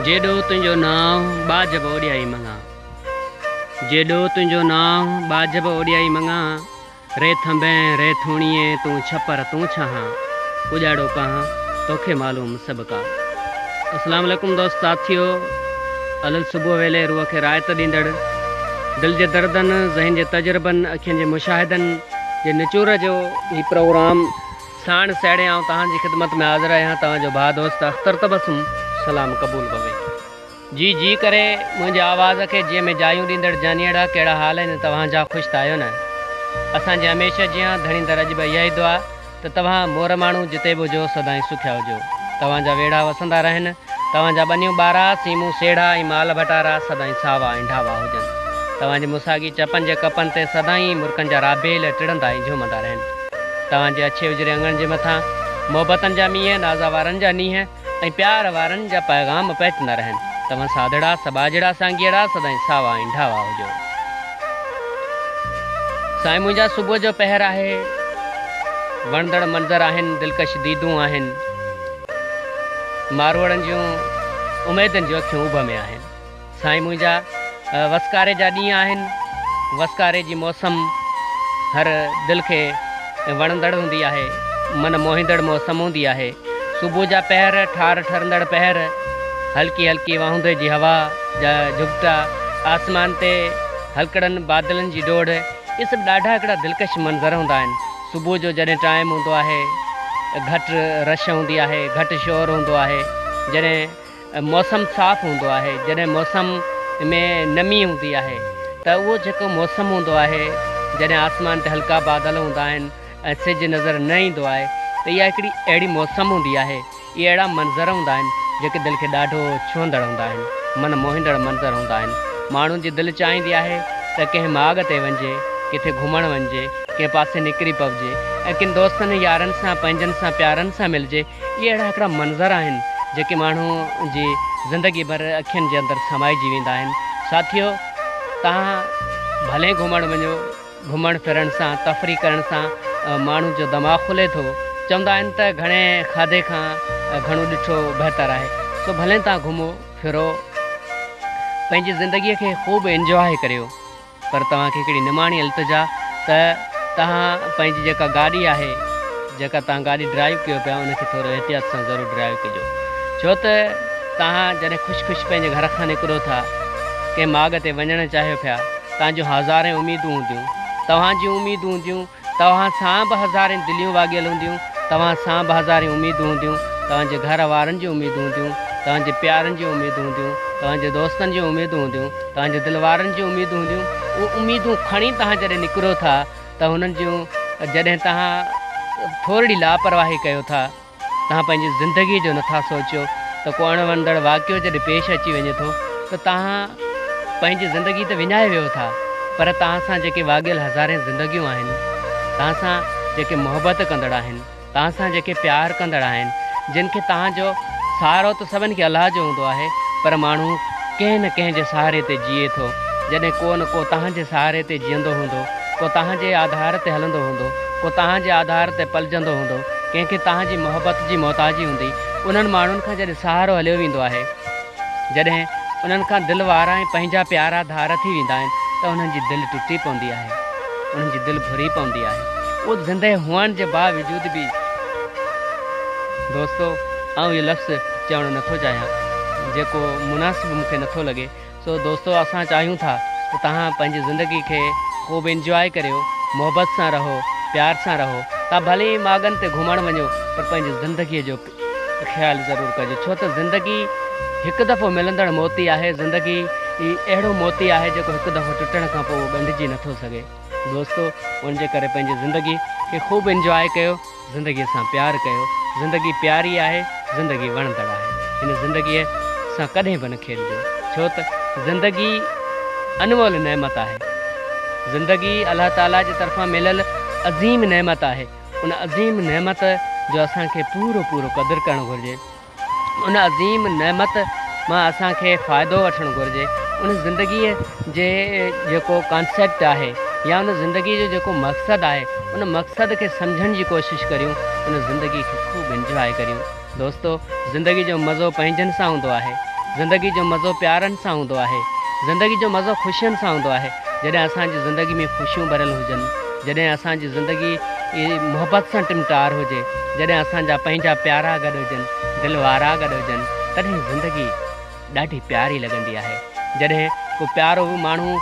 جيڏو تنهنجو نانء ٻاجهه به اوڏيائي مڱان. جيڏو تنهنجو نانء ٻاجهه به اوڏيائي مڱان، ري ٿنڀين ري ٿوڻيين تون ڇپر تون ڇهان، اجاڙو ڪهان توکي معلوم سڀ ڪا. اسلام عليڪم دوست ساٿيو الل صبح ويلي روح کي راحت ڏيندڙ دل جي دردن ذهن جي تجربن اکين جي مشاهدن جي نچور جو هي پروگرام ساڻ سهيڙي آئون توهان جي خدمت ۾ حاضر آهيان توهان جو ڀاء دوست اختر تبسم سلام قبول پوي. جي جي ڪري منهنجي آواز کي جيء ۾ جايون ڏيندڙ جانيئڙا ڪهڙا حال آهن توهان جا خوش ته آهيو نه اسان جي هميشه جيان ڌڻي در اڄ به اها ئي دعا ته توهان مور ماڻهو جتي به هجو سدائين سکيا هجو توهان جا ويڙها وسندا رهن توهان جا ٻنيون ٻارا سيمون سيڙها ۽ مال ڀٽارا سدائين ساوا ۽ ڍاوا هجن توهان جي مساڳي چپن جي ڪپن تي سدائين مرڪن جا رابيل ٽڙندا ۽ جهومندا رهن. توهان جي اڇي اجري اڱڻ جي مٿان محبتن جا مينهن، نازا وارن جا نينهن ۽ پيار وارن جا پيغام پهچندا رهن. توهان سادڙا، سٻاجهڙا، سانگيئڙا سدائين ساوا ۽ ڍاوا هجو. سائين منهنجا صبح جو پهر آهي. وڻندڙ منظر آهن، دلڪش ديدون آهن. ماروئڙن جون اميدن جون اکيون اڀ ۾ آهن. سائين منهنجا وسڪاري جا ڏينهن آهن، وسڪاري جي موسم هر دل کي وڻندڙ هوندي آهي، من موهيندڙ موسم هوندي آهي. صبح جا پهر، ٺار ٺرندڙ پهر، هلڪي هلڪي واهوندي جي هوا جا جهڳٽا، آسمان تي هلڪڙن بادلن جي ڊوڙ، اهي سڀ ڏاڍا هڪڙا دلڪش منظر هوندا آهن. صبح جو جڏهن ٽائيم هوندو آهي، گهٽ رش هوندي آهي، گهٽ شور هوندو آهي، جڏهن موسم صاف هوندو آهي، جڏهن موسم ۾ نمي هوندي آهي ته اهو جيڪو موسم هوندو آهي جڏهن آسمان تي هلڪا بادل هوندا آهن ۽ سج نظر نه ايندو آهي ته اها هڪڙي اهڙي موسم هوندي آهي اهي اهڙا منظر هوندا آهن جيڪي دل کي ڏاڍو ڇهندڙ هوندا آهن من موهيندڙ منظر هوندا آهن ماڻهن جي دل چاهيندي آهي ته ڪنهن ماڳ تي وڃجي ڪٿي گهمڻ وڃجي ڪنهن پاسي نڪري پوجي ۽ ڪن دوستن يارن سان پنهنجن سان پيارن سان ملجي اهي اهڙا هڪڙا منظر آهن جيڪي ماڻهو جي زندگي ڀر اکين جي اندر سمائجي ويندا آهن. ساٿيو توهان ڀلي گهمڻ وڃو، گهمڻ ڦرڻ سان تفريح ڪرڻ سان ماڻهو جو دماغ کلي ٿو. چوندا آهن ته گهڻي کاڌي کان گهڻو ڏٺو بهتر آهي. سو ڀلي توهان گهمو ڦرو پنهنجي زندگي کي خوب انجواء ڪريو. پر توهان کي هڪڙي نماڻي التجا ته توهان پنهنجي جيڪا گاڏي آهي جيڪا توهان گاڏي ڊرائيو ڪيو پيا ان کي ٿورو احتياط سان ضرور ڊرائيو ڪجو ڇو ته توهان جڏهن خوش خوش پنهنجي گهر کان نڪرو ٿا ڪنهن ماڳ تي وڃڻ چاهيو پيا توهان جون هزارين اميدون هونديون توهان جون اميدون هونديون توهان سان به هزارين دليون واڳيل هونديون، توهان سان به هزارين اميدون هونديون، توهان جي گهر وارن جون اميدون هونديون، توهان جي پيارن جون اميدون هونديون، توهان جي دوستن جون اميدون هونديون، توهان جي دل وارن جون اميدون هونديون، اهي اميدون کڻي توهان جڏهن نڪرو ٿا ته هنن جون جڏهن توهان ٿورڙي لاپرواهي ڪيو ٿا. توهان پنهنجي زندگيء جو نٿا سوچيو ته ڪو اڻ وڻندڙ واقعو جڏهن پيش اچي وڃي ٿو ته توهان پنهنجي زندگي ته وڃائي ويهو ٿا پر توهان سان جيڪي واڳيل هزارين زندگيون آهن، توهان سان جيڪي محبت ڪندڙ آهن، توهان سان جيڪي پيار ڪندڙ آهن، جن کي توهان جو سهارو ته سڀن کي الله جو هوندو آهي پر ماڻهو ڪنهن نه ڪنهن جي سهاري تي جيئي ٿو، جڏهن ڪو نه ڪو توهان جي سهاري تي جيئندو هوندو، ڪو توهان جي آڌار تي هلندو هوندو، ڪو توهان جي آڌار تي پلجندو هوندو، ڪنهن کي توهان جي محبت جي محتاجي هوندي، انهن ماڻهن کان جڏهن سهارو هليو ويندو آهي، جڏهن انهن کان دل وارا ۽ پنهنجا پيارا ڌار ٿي ويندا آهن ته انهن جي دل ٽٽي پوندي آهي، انهن جي دل ڀري پوندي آهي. اهو زندهه هئڻ جي باوجود به دوستو آئون اهو لفظ چوڻ نٿو چاهيان، جيڪو مناسب مون کي نٿو لڳي. سو دوستو اسان چاهيون ٿا ته توهان پنهنجي زندگي کي خوب انجواء ڪريو، محبت سان رهو، پيار سان رهو، توهان ڀلي ئي ماڳن تي گهمڻ وڃو پر پنهنجي زندگي جو خيال ضرور ڪجو ڇو ته زندگي هڪ دفعو ملندڙ موتي آهي، زندگي اهڙو موتي آهي جيڪو هڪ دفعو ٽٽڻ کان پوء اهو ڳنڍجي نٿو سگهي دوستو ان جي ڪري پنهنجي زندگي کي خوب انجواء ڪيو. زندگيء سان پيار ڪيو. زندگي پياري آهي، زندگي وڻندڙ آهي. هن زندگيء سان ڪڏهن به نه کيڏجو. ڇو ته زندگي انمول نعمت آهي. زندگي الله تعاليٰ جي طرفان مليل عظيم نعمت آهي. ان عظيم نعمت جو اسان کي پورو پورو قدر ڪرڻ گهرجي. ان عظيم نعمت مان اسان کي فائدو وٺڻ گهرجي. ان زندگيء جي جيڪو ڪانسيپٽ آهي يا ان زندگيء جو جيڪو مقصد آهي، ان مقصد کي سمجهڻ جي ڪوشش ڪريون، ان زندگيء کي خوب انجواء ڪريون. دوستو! زندگيء جو مزو پنهنجن سان هوندو آهي. زندگي جو مزو پيارن سان هوندو آهي. زندگي جو مزو خوشين سان هوندو آهي. جڏهن اسان جي زندگي ۾ خوشيون ڀريل هجن، جڏهن اسان جي زندگي محبت سان ٽمٽار هجي، جڏهن اسان جا پنهنجا پيارا گڏ هجن، دل وارا گڏ هجن، تڏهن زندگي ڏاڍي پياري لڳندي آهي. جڏهن ڪو پيارو ماڻهو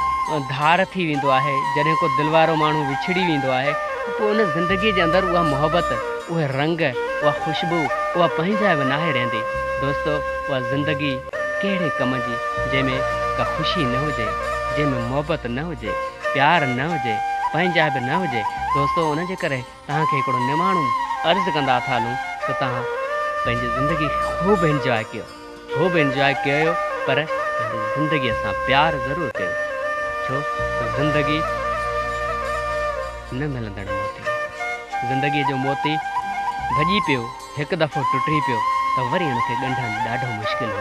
ڌار ٿي ويندو آهي، جڏهن ڪو دل وارو ماڻهو وڇڙي ويندو آهي ته پوء ان زندگيء جي اندر اها محبت، اهي رنگ، اها خوشبو، اها پنهنجائپ ناهي رهندي. دوستو! اها زندگي ڪهڙي ڪم جي، جنهن ۾ ڪا خوشي نه هجي، جنهن ۾ محبت نه هجي، پيار نه هجي، پنهنجائپ نه هجي. دوستو! ان جي ڪري توهان کي هڪڙو نماڻو عرض ڪندا ٿا هلون ته توهان پنهنجي زندگي کي خوب انجواء ڪيو. خوب انجواء ڪيو پر پنهنجي زندگيء سان پيار ضرور ڪيو ڇو ته زندگي نه ملندڙ موتي آهي. زندگيء جو موتي ڀڄي پيو، هڪ دفعو ٽٽي پيو ته وري ان کي ڳنڍڻ ڏاڍو مشڪل هوندو.